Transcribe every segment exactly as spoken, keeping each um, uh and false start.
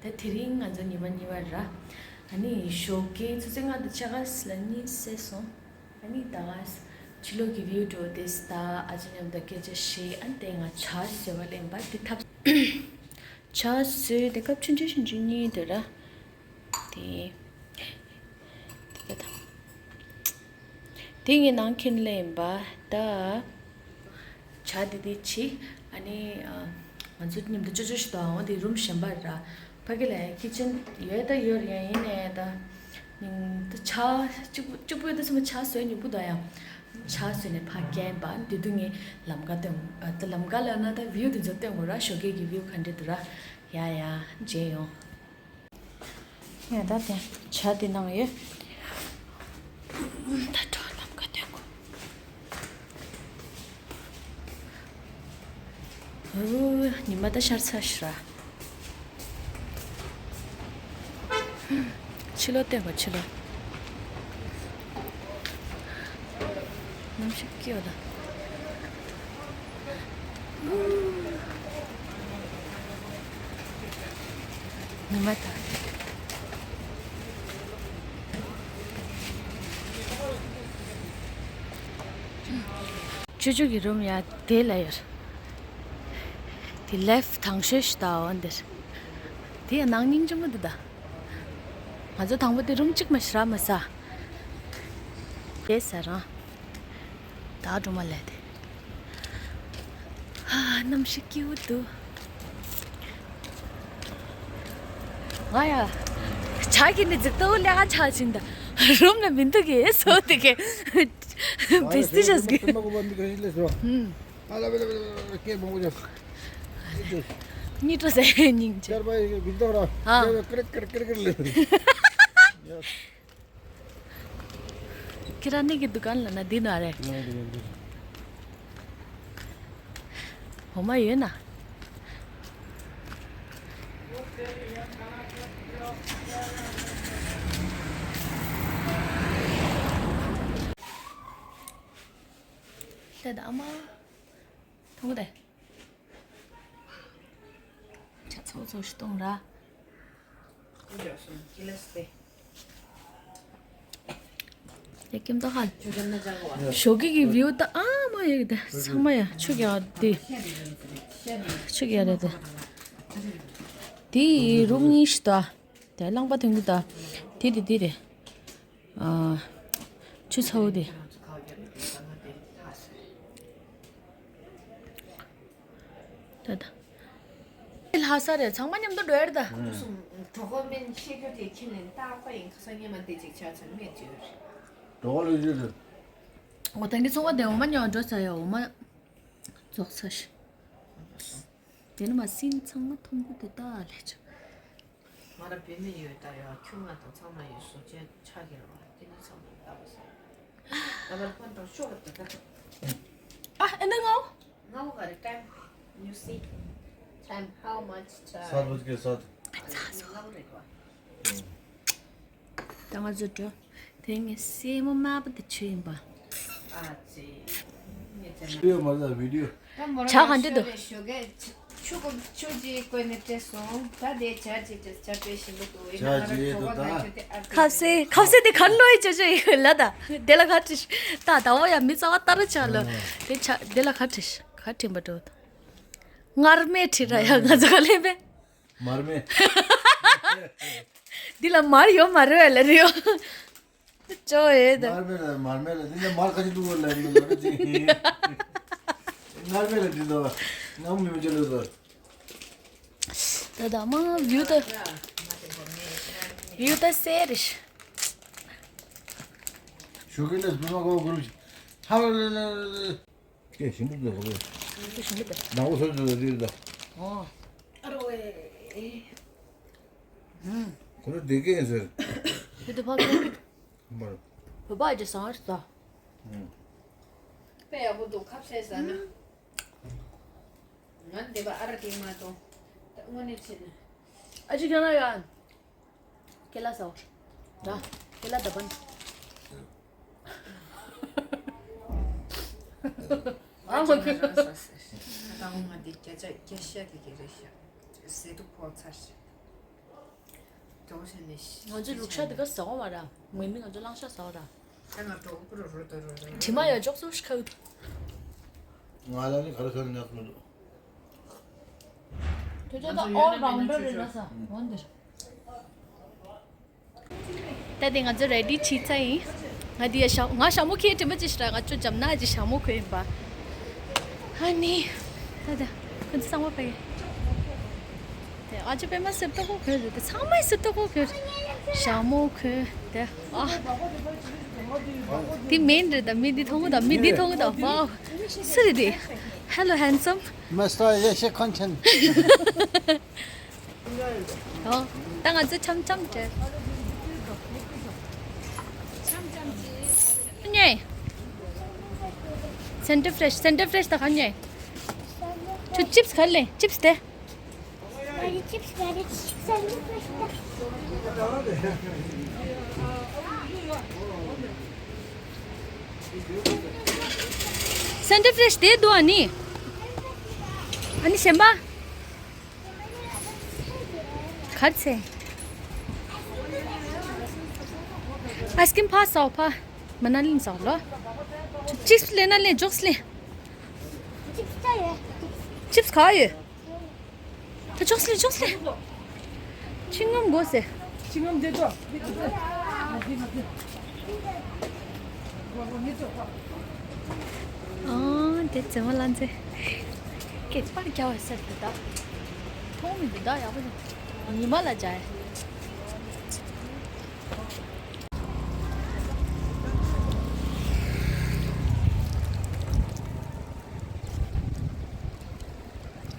ད་དེ་རིང་ང་ཚོ་ཉི་མ་གཉིས་པ་ར། ཨ་ནི་ཞོགས་ཀའི་ཆུ་ཚོད་ལྔ་དང་ཕྱེད་ཀ་ལ་གཉིད་སད་སོང་། ཨ་ནི་ད་ཕྱི་ལོགས་ཀྱི་བིའུ་འགྲོ་དེ་ད་ཨ་ཅག་མཉམ་དུ་སྐད་ཆ་བཤད། ཨ་ནི་དེ་ང་ཇ་བཟོས་པ་ལེན་པ་དེ་ཐབས། ཇ་བཟོས་དེ་ཀབ་ཆུང་ཆུང་ཆུང་ཆུང་གཉིས་དེ་ར། དེ། དེ་ད། དེ་ངའི་ནང་ཁྱེར་ལེན་པ་ད། ཇ་དེ་དེ་ཆི། ཨ་ནི་ཨ། ང་ཚོ་མཉམ་དུ་ཅོ་ཅོ་ཞིག་དང་འོ་དེ་རུམ་གཞན་པ་ར། ཕ་གི་ལ་ཡང་ཁི་ཆན་ཡོད་ད་ཡོད་རེད། ཡིན་ནའི་ད། ད་ཇ་གཅིག་པུ་གཅིག་པུ་ཡོད་ད་སེམས་པ་ཇ་བཟོས་ཉོ་པུ་ད་ཡང་། ཇ་བཟོས་ནས་ཕ་སྐྱེན་པ་དེ་དུས་ངས་ལམ་ཀ་སྟོན། ཨ་ད་ལམ་ཀ་ལ་ན་ད་བིའུ་དེ་ཚོ་སྟོན་དགོས་ར། ཞོགས་ཀའི་གི་བིའུ་ག་འདྲ་འདུག་ར། ཡ་ཡ་མཇལ་ཡོང་། ངས་ད་དེ་ཇ་དེ་ནང་ཡོད། ད་གྲོགས་ལམ་ཀ་སྟོན་དགོས། ཨོ། ཉི་མ་ད་ཤར་ཚར་ཤག་ར། ཕྱི་ལོགས་སྟོན་དགོས། ཕྱི་ལོགས། གནམ་གཤིས་སྐྱིད་པ་ད། ཉི་མ་ད། ཅོ་ཅོ་གི་རུམ་ཡ་དེ་ལ་ཡོད། དེ་ལེབ་དང་ཤོས་ཤིག་ད་འོ་འདིར། དེ་ཡ་ནང་སྙིང་རྗེ་མོ་འདུག་ད། ང་ཚོ་དང་པོ་དེ་རུམ་གཅིག་མ་ཞིག་རག་མ་ས། དེ་ཟ་རང་། ད་སྒྲོལ་མ་ལས་དེ། ཨ། གནམ་གཤིས་སྐྱིད་པོ་འདུག་ང་ཡ། ཇ་གི་ནི་འཛིག་ཏོ་ལེ་ཨ་ཆ་ཅིན་ད། རུམ་ན་མི་འདུག་གི་སོ་དེ་གི། བེ་སྟི་ཅས་གི། ཧུམ། ཉི་ཏོ་སེ་ཉིང་ཅེ། ཨ། ཁྱེད་རང་ནི་གི་འདུ་ཁང་ལ་ན་འདི་ན་རེད། འོ་མ་ཡོད་ན། ལྟ་ད་ཨ་མ། ཐུང་ངུ་དེ། ཅིག་ཚོགས་ཚོགས་ཤིག་གཏོང་ར། ཡ་ཀེམ་ཏོ་ཧ་ལ། ཞོགས་ཀས་ཀྱི་བིའུ་ད་ཨ་མ་ཡ་གི་ད་ཚང་མ་ཡ་ཆུ་རྒྱག་དེ། ཆུ་རྒྱག་རེད་དེ། དེ་རུམ་གཉིས་ཤིག་ད། དེ་རླངས་པ་ཐོན་གི་ད། དེ་དེ་དེ་རེད། ཨ། ཆུ་ཚ་བོ་དེ། ད་ད། ལྷ་ས་རེད། ཚང་མ་མཉམ་དུ་འགྲོ་ཡ་རེད་ད། གྲོགས་པོ་མིན་ཤེས་རྒྱུ་དེ་ཁྱེད་ལན་རྟག་པ་ཡིན། ཁ་སང་ཉི་མ་དེ་ཅིག་ཆ་ཚང་མེད་ཅིག་ཡོད་རེད། གྲོགས་པོ་ལོས་ཡོད་རེད། འོ་ད་གི་ཚོང་པ་དེ་འོ་མ་ཉོ་འགྲོ་ས་ཡ། འོ་མ་རྫོགས་ཚར་ཤག་དེ་ནི་མ་སྲིན་ཚང་མ་མཐོང་གི་དེ་ད་ལས་ཆོག་ང་ར་བུད་མེད་ཡོད་ད་ཡ། ཁྱུ་ང་དང་ཚང་མ་ཡོད། བཟོ་བཅོས་ཆགས་ཀྱི་རེད་བ། དེ་ནི་ཚང་མ་ལྟ་བ་ས། ད་བར་ཕོན་དང་ཤོག་ལ་ད་ད། ཨ་ཨེ་ན་ངའོ། ངའོ་ག་རེ་time? You see? Time, how much time? སཱ་བུ་ཀེ་སཱ། ངའོ་རེད་བ། ད་ང་ཚོ་འགྲོ། དེ་ངས་སྲས་མོ་དམར་པོ་དེ་ཆུ་ཡིན་པ། ཨ་ཙི། ངས་བྱས་ན། བི་ཌི་ཡོ་མ་རེད་ད་བི་ཌི་ཡོ། ད་མོ་རང་ཇ་ག་འདྲ་འདུག་ཞོགས་ཀས་ཆུ་གོ་ཆུ་ཅིག་བསྐོལ་ནས་སྤྲད་སོང་། ད་དེ་ཇ་ཅིག་སྤྲད། ཇ་དཔེ་ཞིམ་པོ་འདུག་ཡིན་ན་ང་རང་གྲོགས་པོ་ང་ཁྱོད་དེ་ཨ་ཁ་ཟས་ཁ་ཟས་དེ་ག་ལོ་ཡི་ཇ་ཇ་ཡི་ལ་ད། དེ་ལ་ཁ་བྲིས། ད་ད་བོ་ཡ་མི་ཚ་བ་ལྟར་ཆ་ལོ། དེ་ཆ་དེ་ལ་ཁ་བྲིས། ཁ་བྲིས་པ་འགྲོ། ངར་མེད་བྲིས་ར་ཡ། ང་ཚོ་ག་ལེ་མེད། མར་མེད། འདི་ལ་མར་ཡོད་མ་རེད་ལ་རེད་ཡོད། ཅོ་ཨེ་ད། མར་མེད་ལ་མར་མེད་ལ་འདི་ལ་མར་ཁ་ཅིག་བླུགས་ལ་ལ་ལ་ཅིག་མར་མེད་ལ་འདི་ལ་ང་མི་མི་ཅི་ལ་ལ། ད་ད་མ་བིའུ་ད། བིའུ་ད་སེ་རེ་ཤི། ཞོགས་ཀས་ནས་བུ་མ་གོ་གུ་རུ་ཧ་ལ་ལ་ལ་ལ། ཀྱེ་ཞིམ་པོ་འདུག་གོ། ཞིམ་པོ་ཞིམ་པོ་དེ། ནག་པོ་སོ་སོ་རེད་ད། ཨོ། ཨ་རོ་ཨེ། ཧུམ། ཁོ་རང་བདེ་སྐྱིད་ཟེར། ཁྱོད་དེ་ཕ་ལོ། མར། བོད་པ་ཨ་ཅེ་སང་ར་ས། ཧུམ། དཔེ་ཡག་པོ་འདུག་ཁ་ཟས་ཟ་ན། ང་འདི་པ་ཨ་ར་དེ་མ་གཏོང་། ད་དངོས་གནས་བྱས་ན། ཨ་ཅེ་ཁྱོད་ན་ཡ། ཀེ་ལ་ཟ་འོ། ར། ཀེ་ལ་ད་པན། ཨ་མ་ཁུ། ད་འོ་ང་འདི་བརྒྱ་ཆ་བརྒྱ་ཤ་དེ་གི་རེད་ཤག་ཟས་དུ་ཕོག་ཚར་ཤག་ང་ཚོ་ལུག་ཤ་དེ་ག་ཟ་བ་མ་ར། ངའི་མི་ང་ཚོ་གླང་ཤ་ཟ་བ་ར། དྲི་མ་ཡ་འཇོག་སོ་ཤི་ཁ། ང་ལ་ནི་ག་རེ་ཟ་ནི་ཉག་མི་འདུག་དེ་ཚོ་ད་all rounder རེད་ན་ས་འོན་ཏེ། ད་དེ་ང་ཚོ་ready བྱས་ཚར་ཡིན། ང་དེ་ཡ་ཞྭ་ང་ཞྭ་མོ་ཁྱེར་དྲན་པ་ཅི་ཞིག་ར། ང་ཚོ་འཇམ་ནག་ཅིག་ཞྭ་མོ་གོན་ཡིན་པ། ཨ་ནི། ད་ད་ཁོ་ཚོ་ཚང་མ་ཕ་གི། དེ་ཨ་ཅོ་པད་མ་སེར་ཏོག་པོ་གོན་རེད། དེ་ཚང་མ་སེར་ཏོག་པོ་གོན། ཞྭ་མོ་གོན་དེ་ཨ། དེ་མེན་རེད་ད། མི་འདི་མཐོང་གི་ད། མི་འདི་མཐོང་གི་ད། wow སུ་རེད་དེ། Hello handsome. མ་སྟོ་ཡེ་ཤེས་ཁོན་ཆེན། ཨོ། ད་ང་ཚོ་འཆམ་འཆམ་བྱས། ཉེ། Center Fresh, Center Fresh ད་ག་ཉེ། ཁྱོད་chips ག་ལེན། chips དེ། Center Fresh དེ་འདུག་ཨ་ནི། ཨ་ནི་གཞན་པ། གར་ཚེ། ice cream ཕ་ཟའོ་ཕ། མ་ན་ལིན་ཟའོ་ལོ། chips ལེན་ན་ལེན། འཇོག་སི་ལེན། chips ག་ཡོད། ད་འཇོག་སི་ལེན། འཇོག་སི་ལེན། ཆིང་ངམ་དགོས་སེ། ཆིང་ངམ་དེ་ཚོ། ཨང་དེ་ཙེ་མ་ལ་ཙེ། སྐད་པར་རྒྱག་པ་ཟེར་དུ་ད། མཐོང་མི་འདུག་ད་ཡག་པོ་འདུག་ཉི་མ་ལ་སྦྱར།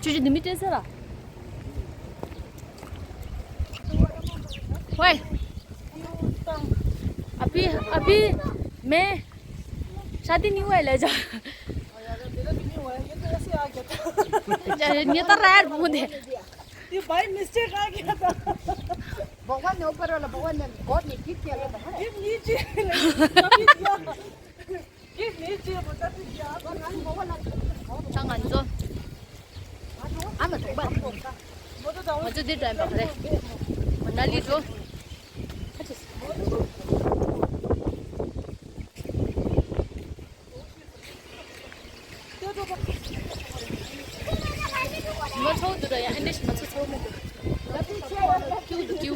ཁྱོད་ཀྱི་འདི་མི་སྤྲད་ཟེར་ལ། ཝེ། अभी अभी मैं शादी नहीं हुआ है ले जा। ये तो रेड बूंद है। ये बाय मिस्टेक आ गया था। भगवान ने ऊपर वाला, भगवान ने, गॉड ने गिफ्ट किया था। गिफ्ट नहीं चाहिए। ད་ང་ཚོ་ཨ་མ་དུང་པ་ང་ཚོ་འདི་འགྲོ་ཡིན་པ་རེད། མ་ན་ལི་འགྲོ། ང་ཚོ་འདི་འདྲ་ཡང་ཨེ་འདྲ་ཞིག་ང་ཚོ་ཚོར་མི་འདུག་ཀྱུ་འདུག་ཀྱུ།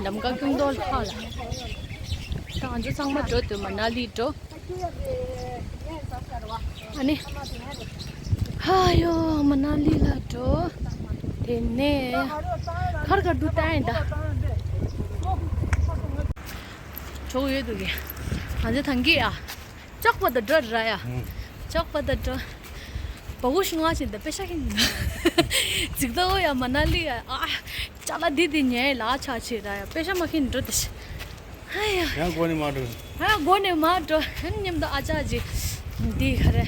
ལམ་ཀ་ཀུན་རྟོག་ལྷག་ལ། ད་ང་ཚོ་ཚང་མ་འགྲོ་འདུག་མ་ན་ལི་འགྲོ། ཨ་ནི། ཧ་ཡོ་མ་ན་ལི་ལ་འགྲོ། དེ་ནས་ཁར་ག་འདུག་ད་ཡིན་ད། ཇོ་བོ་ཡོད་འདུག་གི་ང་ཚོ་ཐང་གི་ཨ། ཅོག་པ་དང་འགྲོ་ར་ཡ། ཅོག་པ་དང་འགྲོ། བ་གུ་ཤུང་བ་ཞིག་འདི་པེ་ཤ་ཁིན། ཙིག་ཏོ་ཡ་མ་ན་ལི་ཡ་ཨ། ཅ་ལ་འདི་འདི་ཉལ་ལ་ཆ་ཆེ་ར་ཡ། པེ་ཤ་མ་ཁིན་འགྲོ་དེ་ཤི། ཧ་ཡ། ཡང་སྒོ་ནས་མ་འགྲོ། ཧ་ཡ་སྒོ་ནས་མ་འགྲོ། ཧན་མཉམ་དུ་ཨ་ཅག་ཅིག་འདི་ག་རེ།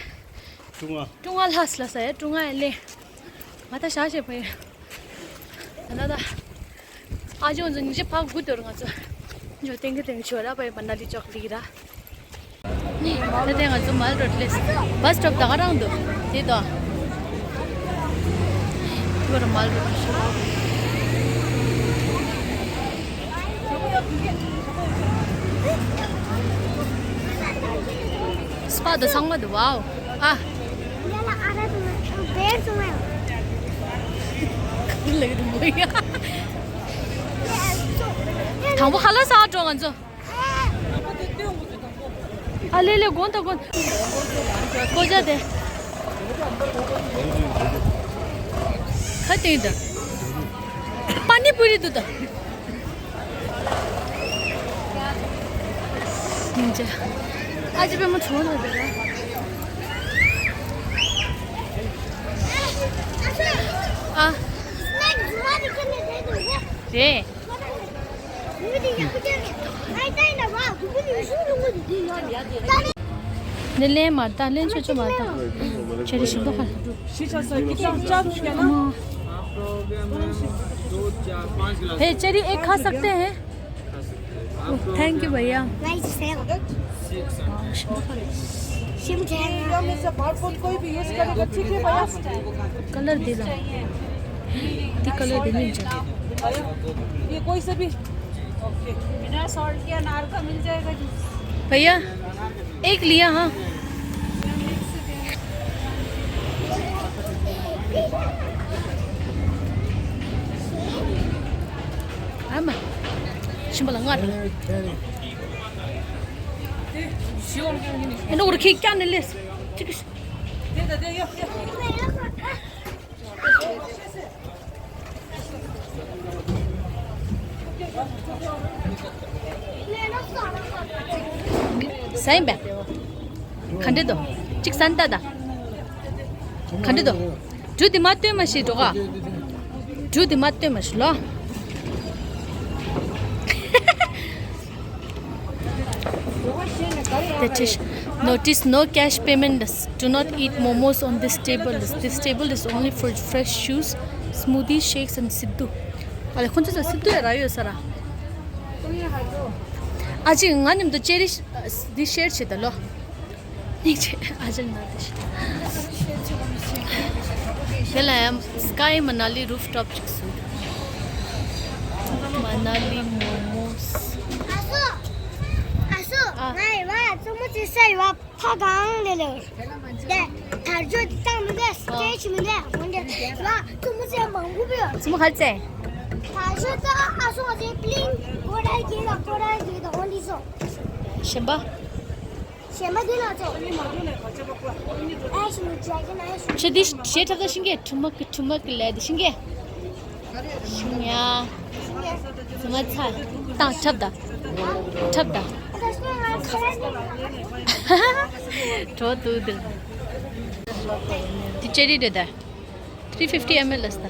ཀྲུང་ཨ། ཀྲུང་ཨ་ལྷ་སི་ལ་ས་ཡ་ཀྲུང་ཨ་ཡ་ལེ། ང་ད་ཤ་ཤེ་ཕ་ཡ། ད་ད་ད། ཨ་ཅོ་ང་ཚོ་ཉི་ཤུ་ཕ་དགུ་དོར་ང་ཚོ། ཇོ་ཏེང་གི་ཏེང་ཆོ་ར་པའི་མ་ན་ལི་ཅོག་ལི་ར། ད་ལྟ་ང་ཚོ་མལ་རོ་ཌི་ལས་བྷ་སི་སི་ཊོབ་ད་ག་རང་འདུག་དེ་དོ། ཁྱོད་ར་མལ་རོ་ཌི་ཤོག་སྤ་དོ་ཚང་མ་འདུག་ཝའོ། ཨ། ཁུར་ལེགས་འདུག་མོ་ཡ། དང་པོ་ཧ་ལ་ས་འགྲོ་ང་ཚོ། ཨ་ལེ་ལེ་དགོན་དང་དགོན། ཀོ་ཇ་དེ། ཁ་ཏོན་དང་། པ་ནི་པུ་རི་འདུག་ད། ཨ་ཅེ་པད་མ་ཆུང་ནོ་དེ་ར། ཨ། རེད། ནི་ལེན་མ་ད་ལེན་ཆོ་ཆོ་མ་ད། ཆེ་རི་ཤིང་ཏོག་ཁ། हे चेरी एक खा सकते हैं? Thank you भैया। ཞིམ་ཁ་ལ། ཀ་ལར་འདི་ལ། འདི་ཀ་ལར་འདི་མིན་ཅང་། ये कोई से भी। बिना सॉल्ट के अनार का मिल जाएगा जूस। भैया, एक लिया हाँ। ཨ་མ། ཤིང་པ་ལ་ངར། ཨེ་ནོ་ར་ཁི་ཀྱང་ནི་ལེས། ཅིག་ཟ་ཡིན་པས། ག་འདྲེ་དོ། གཅིག་ཟན་ཏ་ད། ག་འདྲེ་དོ། འབྲུ་དེ་མ་སྟོན་མ་ཤེས་འགྲོ་ག་འབྲུ་དེ་མ་སྟོན་མ་ཤེས་ལོ། Notice, no cash payment. Do not eat momos on this table. This table is only for fresh juice, smoothie, shakes and Siddu. ཨ་ལེ་ཁོང་ཚོ་Siddu་ཡ་ར་ཡོད་ས་ར། ཨ་ཅེ་ང་མཉམ་དུ་ཅེ་རི་འདི་ཤེར་བྱེད་ད་ལོ། ཡིག་ཆེ་ཨ་ཅེ་ན་དེ་ཤེར། དེ་ལ་ཡང་Sky Manali rooftop ཅིག་སུ། Manali momos. ཨ་སོ། ཨ་སོ། ཨ། ང་ཡི་བ་ཙུ་མུ་ཙི་ས་ཡི་བ་ཕ་གང་ལེ་ལེ། དེ་དར་ཇོ་དེ་བཏང་མི་འདུག་སི་ཊེ་ཇི་མི་འདུག་འོན་ཏེ་ལ་ཙུ་མུ་ཙི་མང་པོ་ཡོད། ཙུ་མུ་ཁ་ཙེ། དར་ཇོ་ད་ཨ་སོ་ང་ཚོའི་པི་ལིང་གོ་ར་གི་ལ་གོ་ར་གི་ད་འོན་ཏེ་སོ། གཞན་པ། གཞན་པ་འདི་ལ་ཙོ། ཨེ་ཤི་མི་ཌེ་གོན་ཨེ་ཤི། ཁྱེད་འདི་ཞེ་ཁྲབ་ད་ཤིང་གེ་ཁྲུ་མ་གི་ཁྲུ་མ་གི་ལས་འདི་ཤིང་གེ། ཤིང་ཡ། ང་ཚ། ཏང་ཁྲབ་ད། ཁྲབ་ད། གྲོ་དུ་དུ། དེ་ཅེ་རི་རེད་ད། three fifty ml ལ་ས།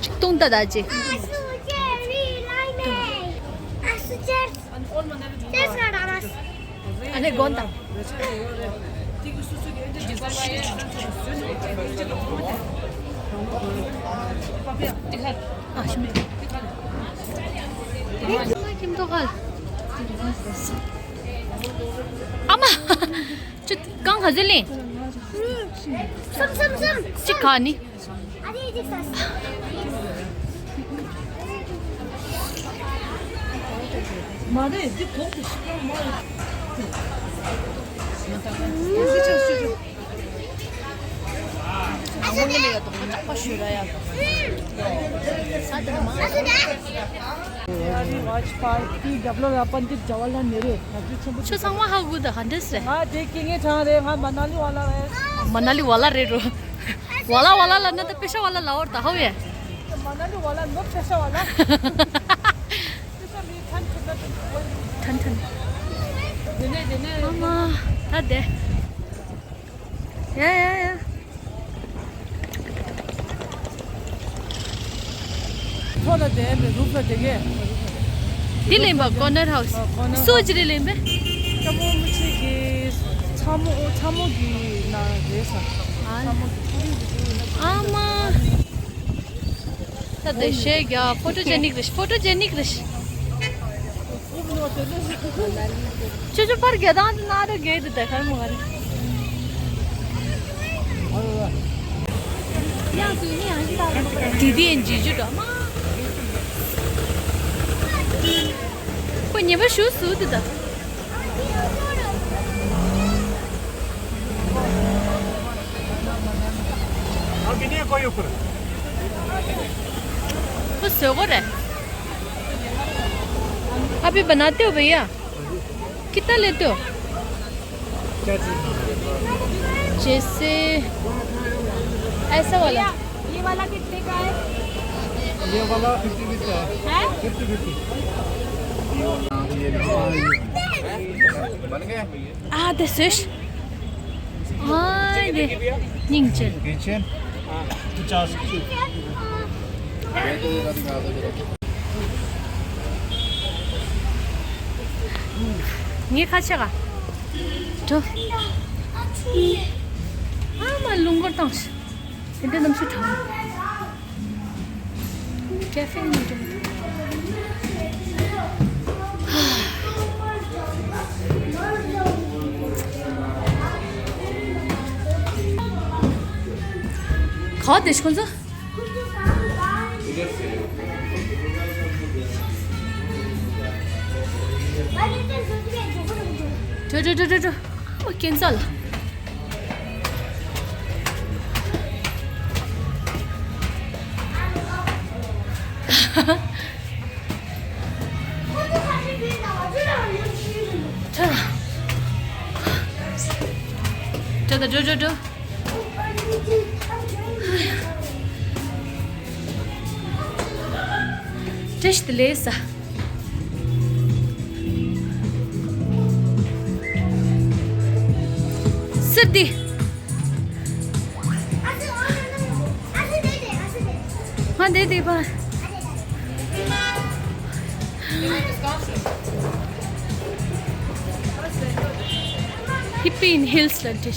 ཅིག་ཏུང་ད་ད་ཅི། ཨ་སུ་ཅེ་རི་ལའི་མེ། ཨ་སུ་ཅེ་རི། ཅེ་སི་ར་མ་སི། ཨ་ནེ་གོན་ད། ཨ་ཤི་མི། ཁྱིམ་ཐོག་ཁ། ཨ་མ། ཅི་གང་ག་ཟེར་ལེ། སམ་སམ་སམ། ཅི་ག་ནི། ཨ་ནི་ཅིག་ས། མ་རེད་འདི་གོང་དུ་ཞིག་ཀྱང་མ་རེད། ཨ་ནི་ལ་ཡ་དོག་པོ་ཅག་པ་ཞུ་ར་ཡ། ས་དེ་མ། ཡ་རི་ཝཱཇ་པཱའི་དེའི་རྒྱབ་ལོགས་ལ་པཎ་ཌིད་ཇ་ཝར་ལཱལ་ནེ་རུ་ཡོད། ང་ཚོའི་ཆེན་པོ་ཆུ་ཚང་མ་ཧ་གོ་ད་ཧ་འདྲེས་རེད། ང་དེ་སྐད་ངན་གྲང་རེད། ང་མ་ན་ལི་ཝ་ལ་རེད། མ་ན་ལི་ཝ་ལ་རེད་རོ། ཝ་ལ་ཝ་ལ་ལ་ན་ད་པེ་ཤ་ཝ་ལ་ལ་ཝར་ད་ཧ་ཝེ། མ་ན་ལི་ཝ་ལ་ནོ་པེ་ཤ་ཝ་ལ། པེ་ཤ་མི་ཐན་ཐན་ན་ཐན་ཐན། དེ་ནས་དེ་ནས། ཨ་མ། ད་དེ། ཡ་ཡ་ཡ། ཐོག་ལ་བསྡད་པའི་རུབ་ལ་བསྡད་གས། འདི་ལེན་པ་ཀོ་ནར་ཧའུ་སི། ཨ་ཀོ་ནར་ཧའུ་སི། སུ་ཅི་རེ་ལེན་པས། ལྕམ་མོ་མི་ཆེ་གི་ཚ་མོ་ཚ་མོ་གི་ནང་རེད་ས། ཨ། ཚ་མོ་གི་ཕུ་རིང་གི་ཕུ་རིང་ན། ཨ་མ། ད་དེ་ཤེས་རྒྱ་ཕོ་ཊོ་ཇེ་ནིག་རེད། ཕོ་ཊོ་ཇེ་ནིག་རེད། ཅོ་ཅོ་ཕར་རྒྱ་དང་དུ་ན་ར་རྒྱ་དུ་ད་ཁར་མོ་ག་རེ། དེ་དེ་ཡན་ཇི་ཇུ་འགྲོ་མ། ཁོ་ཉེ་བར་ཞུ་སུ་དུ་ད། ཁོ་བཟོས་གོ་རེད། अभी बनाते हो भैया? कितना लेते हो? जैसे ऐसा वाला। ये वाला कितने का है? ये वाला फिफ्टी फिफ्टी है। हैं? Fifty fifty. बन गए? ཨ་དེ་སུས། ཨ་དེ་སྙིང་རྗེ། ཡིན་ཆེན། पचास। ངའི་ཁ་ཆེ་ག་འགྲོ། ཨ་མ་ལུང་སྐོར་བཏང་ཤི། དེ་འདྲ་གནམ་གཤིས་གྲང་། ཀེ་ཧྥེ་ནི་འགྲོ། ཧོ་དེ་ཁོང་ཚོ། འགྲོ་འགྲོ་འགྲོ་འགྲོ་འགྲོ། ཨོ་ཀན་ཙལ། འགྲོ་འགྲོ་འགྲོ་འགྲོ། བཀྲ་ཤིས་བདེ་ལེགས། སིར་དི། ང་འདི་འདི་པ། Hippie in Hills ལ་འདྲི།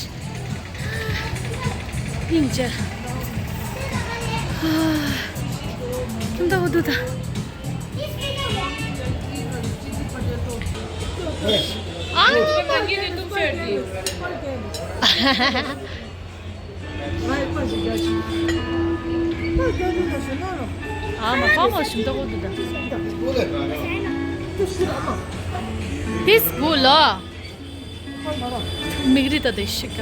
སྙིང་རྗེ། ཁྱིམ་བདག་འུ་དུ་དང་། ཨ། ཨ་མ་ཕ་མ་ཞིམ་ཏོག་འུ་དུ་དང་། This good ལོ། མིག་རི་ད་དེ་ཤི་ཀ།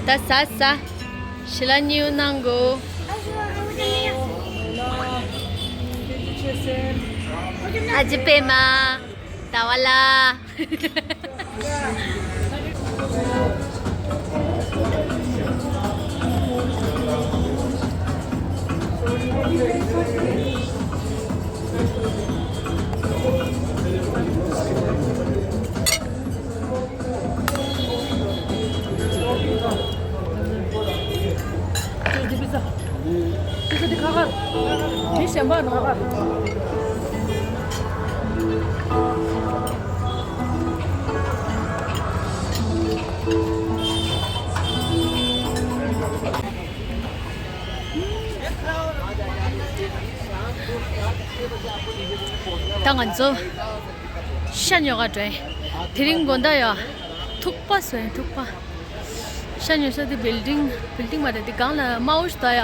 ད་ཟ་ཟ། ཞི་ལ་ཉིའུ་ནང་གོ། ཨ་ཅི་པེ་མ། ད་བ་ལ། ད་ང་ཚོ་ཤ་ཉོ་ག་འགྲོ་ཡིན། དེ་རིང་དགོང་དག་ཡ་ཐུག་པ་བཟོ་ཡིན། ཐུག་པ། ཤ་ཉོ་ས་དེ་བིལ་ཌིང་། བིལ་ཌིང་མ་རེད། དེ་སྒང་ལ་དམར་པོ་ཞིག་འདུག་ཡ།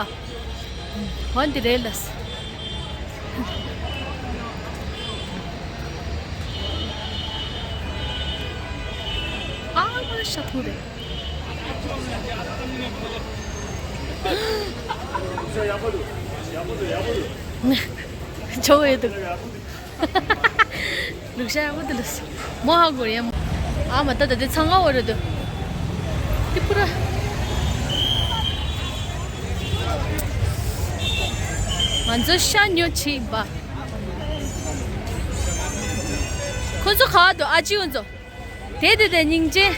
འོ་འདི་རེད་ལགས། ཨ་མ་ཤ་ཐུག་རེད། ཇོ་ཡོད་འདུག་ལུག་ཤ་ཡག་པོ་འདུག་ལགས། མོ་ཧ་གོ་རེད་མོ། ཨ་མ་ད་ད་དེ་ཚང་ང་བ་རེད་འདུག་ཏི་པུ་ར། ང་ཚོ་ཤ་ཉོ་ཆེད་ཡིན་པ། ཁོ་ཚོ་ག་བ་འདུག་ཨ་ཅེ་ཁོ་ཚོ། དེ་དེ་དེ་སྙིང་རྗེ།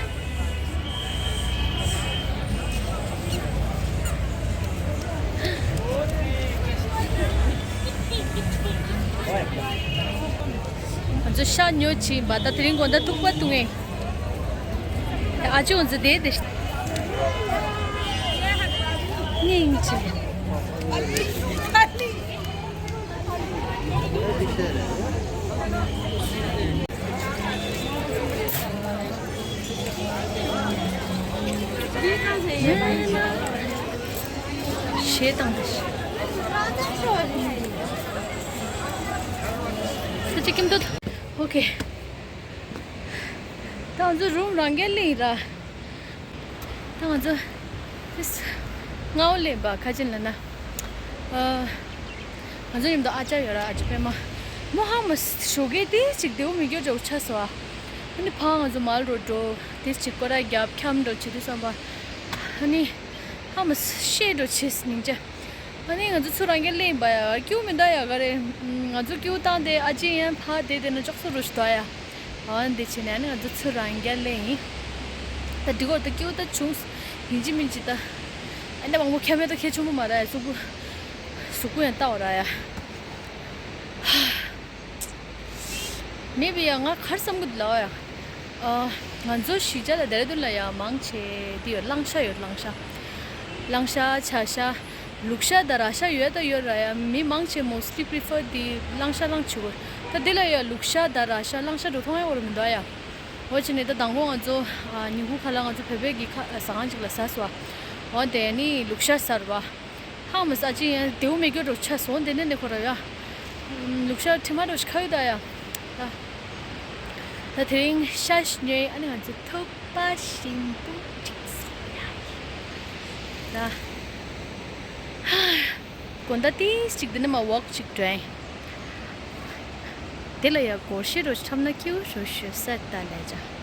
ང་ཚོ་ཤ་ཉོ་ཆེད་ཡིན་པ། ད་དེ་རིང་དགོང་དག་ཐུག་པ་འཐུང་ངེ། ཨ་ཅེ་ང་ཚོ་དེ་དེ། སྙིང་རྗེ། གཞས་བཏང་དེ། ས་ཆ་ཁྱིམ་སྡོད། ཨོ་ཁེ། ད་ང་ཚོ་རུམ་རང་སྐྱ་ལེན་ར། ད་ང་ཚོ་ཏིས་སྔ་བོ་ལེན་པ་ཁ་ཅན་ལ་ན། ཨ། ང་ཚོ་མཉམ་དུ་ཨ་ཅག་ཡོད་ར། ཨ་ཅག་པད་མ། མོ་ཧ་མ་ཞོགས་ཀས་ཏིས་ཅིག་བདེ་བོ་མི་འགྱོ་འདྲ་བོ་ཆགས་སོང་ཨ། ཨ་ནི་ཕ་ང་ཚོ་མལ་རོ་འགྲོ། ཏིས་ཅིག་སྐོར་ར་རྒྱབ་འཁྱམ་འགྲོ་བྱེད་དུས་བསམ་པ། ཨ་ནི་ཧ་མ་ཤེས་འགྲོ་བྱེད་སྙིང་རྗེ། ཨ་ནི་ང་ཚོ་ཚུར་རང་སྐྱ་ལེན་པ་ཡ། སྐྱིད་པོ་མི་འདུག་ཡ་ག་རེ། ང་ཚོ་སྐྱིད་པོ་བཏང་སྟེ་ཨ་ཅེ་ཡང་ཕ་དེ་དེ་ན་ཅོག་སོ་རུ་ཞིག་འདུག་ཡ། ཨ་འདི་བྱས་ནས་ཨ་ནི་ང་ཚོ་ཚུར་རང་སྐྱ་ལེན་ཡིན། ད་འདི་གོར་ད་སྐྱིད་པོ་ད་བྱུང་། ཡིན་གཅིག་མིན་གཅིག་ད། ཨ་ནི་མང་པོ་ཁྱད་མེད་ད་ཁྱད་ཆུང་པོ་མ་ར་ཡ། གཟུགས་པོ། གཟུགས་པོ་ཡང་ལྟ་བ་ར་ཡ། མེད་པའི་ཡ་ང་གར་བསམ་གི་འདུག་ལ་ཡ། ཨ། ང་ཚོ་གཞིས་ཆགས་ལ་ལྡེ་ར་ལྡུན་ལ་ཡ་མང་ཆེ་འདི་ཡོད། གླང་ཤ་ཡོད། གླང་ཤ། གླང་ཤ་བྱ་ཤ། ལུག་ཤ་དང་ར་ཤ་ཡོད་ད་ཡོད་ར་ཡ། མི་མང་ཆེ་mostly prefer འདི་གླང་ཤ་གླང་ཆུ་གོ། ད་འདི་ལ་ཡ་ལུག་ཤ་དང་ར་ཤ་གླང་ཤ་འགྲོ་མཐོང་ཡ་བོར་མི་འདུག་ཡ། འོ་བྱས་ནས་ད་མདང་དགོང་ང་ཚོ་ཨ་ཉིན་གུང་ཁ་ལག་ང་ཚོ་བོད་པའི་གི་ཁ་ཟ་ཁང་ཅིག་ལ་ཟ་སོང་། འོ་དེ་ནི་ལུག་ཤ་ཟ་བ། ཧང་མ་ཟ་ཅི་ཡང་དེའུ་མེ་སྐྱོ་འགྲོ་ཆ་སོང་དེ་ནས་ནས་ཁོ་ར་ཡ། ལུག་ཤ་ཁྲི་མ་འགྲོ་ཤི་ཁ་ཡོད་ད་ཡ། ད་ད་དེ་རིང་ཤ་ཉོས་ཨ་ནི་ང་ཚོ་ཐུག་པ་ཞིམ་པོ་ཅིག་ཟ་ཡ། ད་དགོང་ད་ཏིས་ཅིག་འདི་ནས་མ་ཝོག་ཅིག་འགྲོ་ཡིན། དེ་ལ་ཡ་སྒོར་གཞས་རོ་ཁྲམ་ན་ཁྱེའུ་རོ་ཞོ་སར་ད་ལས་ཅ།